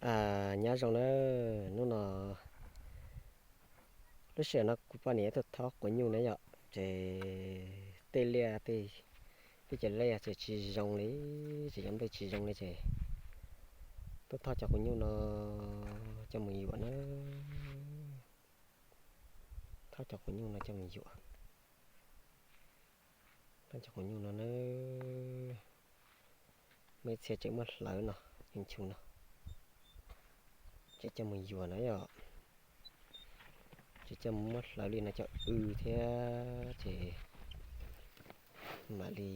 Nyob zoo na, hnub no lub sij hawm no kuv poj niam tuaj thauj quav nyuj na yom, ces tej liaj tej, tej cov liaj ces tsis zoo li, ces cov nplej tsis zoo li ces tuaj thauj cov quav nyuj no coj mus yuav na. Thauj cov quav nyuj no coj mus yuav. Thauj cov quav nyuj no na, muaj ib txhia tseem muab hlawv no, nchu no, ces coj mus yuav na yom. Ces coj mus muab hlawv li no coj w thiab ces mam li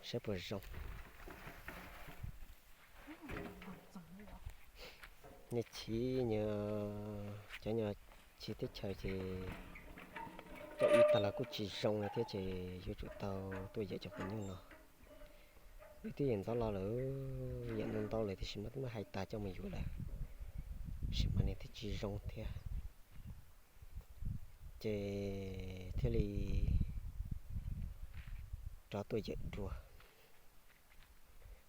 saib puas zoo. Nyias chiv, cov nyias chiv teb chaws ces coj w tag los kuj tsis zoo li thiab ces yuav tsum tau tuaj yawm cov quav nyuj no. Wb twb yawm ntxov los lawm, yawm ntau ntau lawm tiam sis mas twb muab hais tas coj mus yuav lawm, tab sis mas nws twb tsis zoo thiab, ces thiaj li rov tuaj yawm dua.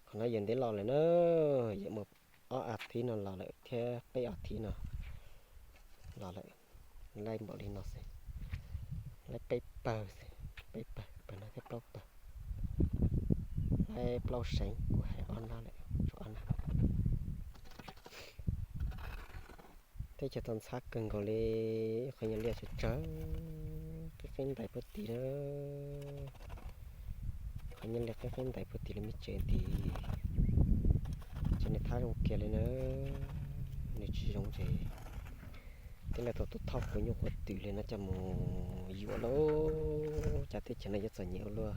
Qhov no yawm ntev los lawm na, yawm mus ob as thiv no los lawm thiab peb as thiv no los lawm, laib npaum li no xwb, laib peb pawg xwb, peb pawg, pawg no thiab plaub pawg, laib plaub seev, kuv hais ob nab lawm, tshuav ob nab. Teb chaws tau ntxhab kawg nkaus li, ib qhov nyuag liaj tsawg tsawg, qeb qeb ntais puag tim na, qhov nyuag liaj qeb qeb ntais puag tim lub me tsev tid, ces nws thab zoo kiag li na, nws tsis zoo ces tej laus tau tuaj thauj quav nyuj quav twm li no coj mus yuav lauj, cas teb chaws no yuav txom nyem ua luaj.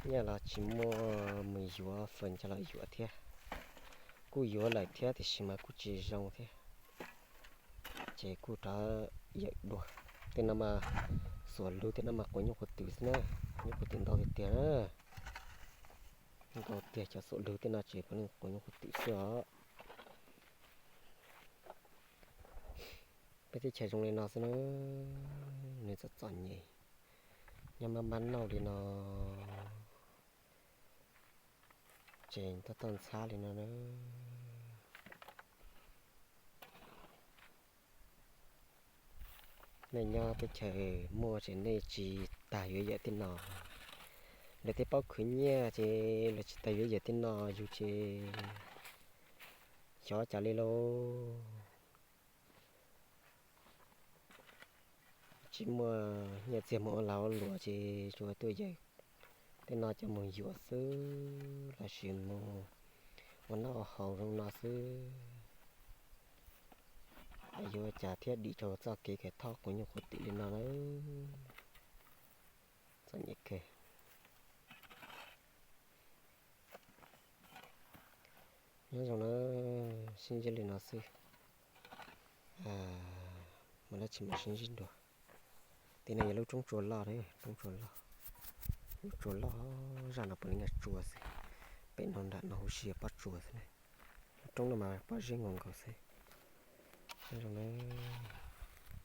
Nyaj los tsis muaj mus yuav, fawm ncaj los yuav thiab, kuj yuav lawm thiab tiam sis mas kuj tsis zoo thiab, ces kuj rov yawm dua. Tej no mas xuam lug, tej no mas quav nyuj quav twm xwb na, quav nyuj quav twm ntau tiag tiag na, ntau tiag, cov xuam lug tej no ces puav leej quav nyuj quav twm xwb os. Peb teb chaws zoo li no xwb na, nws txom txom nyem, nyob maj maj nauj li no, ces tau tau ntxhab li no na. Nej nyob teb chaws muaj ces nej tsis tas yuav yawm tej no, lawv tej paub khwv nyiaj ces lawv tsis tas yuav yawm tej no, yus ces xyov cas li lauj. Tsis muaj nyiaj txiag mus ua lag ua luam ces tsuas tuaj yawm tej no coj mus yuam xwb lossis mus ua noj ua haus zoo no xwb. Es yuav ua cas thiaj dim rau txoj kev kawm thauj quav nyuj quav twm li no na. Txom nyem kawg. Nyob zoo na, sib ntsib li no xwb, mam li tsis mam sib ntsib dua. Tim no yog lub roob tsua loj, roob tsua loj, lub tsua loj, zaj no puav leej yog tsua xwb. Pem no nram no huv si yog pob tsuas xwb na. Lub roob no mas pob zeb nkaus nkaus xwb. Nyob zoo na,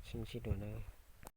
sib ntsib dua na.